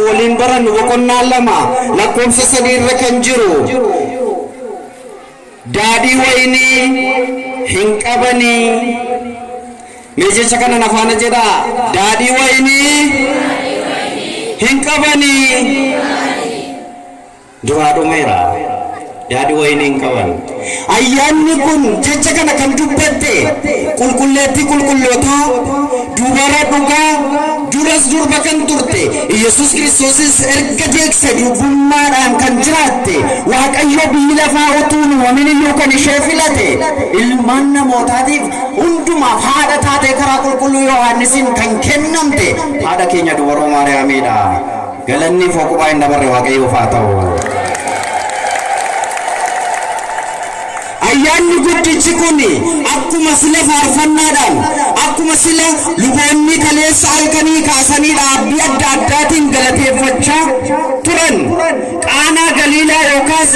waliin barannu boqonnaa 2 lakkoofsa 3 irra kan jiru daadhii wayinii hin qabanii. Mee jecha kana na faana jedhaa, daadhii wayinii hin qabanii. Duraa dhumeera. Daadhii wayinii hin qaban. Ayyaanni kun jecha kana kan dubbatte qulqulleettii qulqullootaa, dubara dhugaa, duras durba kan turte, Yesuus Kiristoosis erga deegse durbummaadhaan kan jiraatte, Waaqayyo biyyi lafaa utuu hin uumamin iyyuu kan ishee filate, ilmaan namootaatiif hundumaaf haadha taatee karaa qulqulluu Yohaannisiin kan kennamte haadha keenya dubaroo Maariyaamiidha. Galanni fooqubaa hin dabarre Waaqayyoof haa ta'u. Ayyaanni guddichi kun akkuma sila faarfannaadhaan, akkuma sila luboonni kaleessa halkanii kaasanii dhaabbii adda addaatiin galateeffachaa turan, Qaanaa Galiilaa yookaas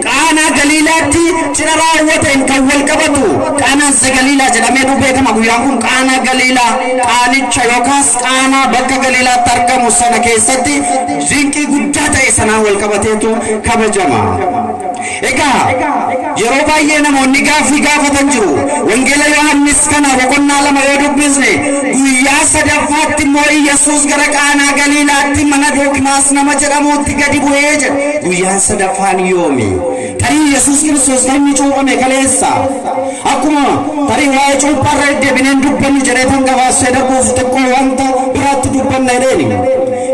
Qaanaa Galiilaatti cidha raawwateen kan wal qabatu Qaanaan Galiilaa jedhameetu beekama. Guyyaan kun Qaanaa Galiilaa, Qaanicha yookaas Qaanaa bakka Galiilaatti argamu sana keessatti dinqii guddaa ta'e sanaan wal qabateetu kabajama. Egaa yeroo baay'ee namoonni gaaffii gaafatan jiru. Wangeela Yohaannis kana boqonnaa 2 yoo dubbisne, guyyaa sadaffaatti immoo Iyyasuus gara Qaanaa Galiilaatti mana Dookimaas nama jedhamuutti gadi bu'ee jedha. Guyyaan sadaffaan yoomi? Tarii Yesuus Kiristoos kan inni cuuphame kaleessa. Akkuma tarii waa'ee cuuphaarra deddeebineen dubbannu jedhee tan gabaabsee darbuuf xiqqoo wanta biraatti dubbanna jedheeni.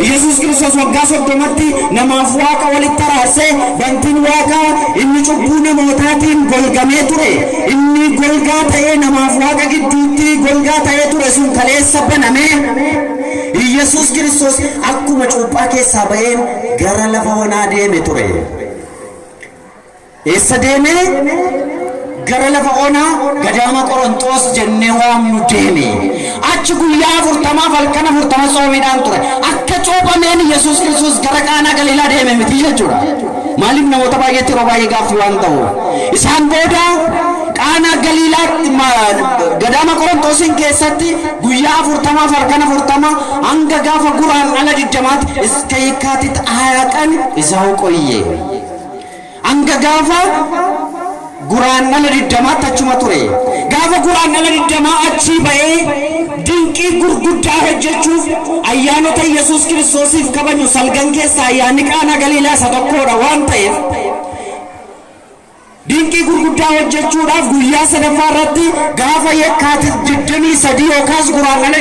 Yesuus Kiristoos waggaa 30tti namaaf Waaqa walitti araarsee, bantiin Waaqaa inni cubbuu namootaatiin golgamee ture, inni golgaa ta'ee namaaf Waaqa gidduutti golgaa ta'ee ture sun kaleessa banamee, Yesuus Kiristoos akkuma cuuphaa keessaa ba'een gara lafa onaa deeme ture. Eessa deeme? Gara lafa onaa gadaama Qoronxoos jennee waamnu deeme. Achi guyyaa 40f halkan 40 tsoomiidhaan ture. Akka cuuphameen Yesuus Kiristoos gara Qaanaa Galiilaa deeme miti jechuudha. Maaliif namoota baay'eetti yeroo baay'ee gaaffii waan ta'uuf. Isaan booda Qaanaa Galiilaatti gadaama Qoronxoosiin keessatti guyyaa 40f halkan 40 hanga gaafa Guraandhala 20tti iska Yekkaatit 20 ቀን እዛው ቆየ. Hanga gaafa Guraandhala 20tti achuma ture. Gaafa Guraandhala 20 achii ba'ee dinqii gurguddaa hojjechuuf, ayyaanota Yesuus Kiristoosiif kabaju salgan keessaa ayyaanni Qaanaa Galiilaa isa tokkodha waan ta'eef, dinqii gurguddaa hojjechuudhaaf guyyaa sadaffaa irratti gaafa Yekkaatit 23 yookaas Guraandhala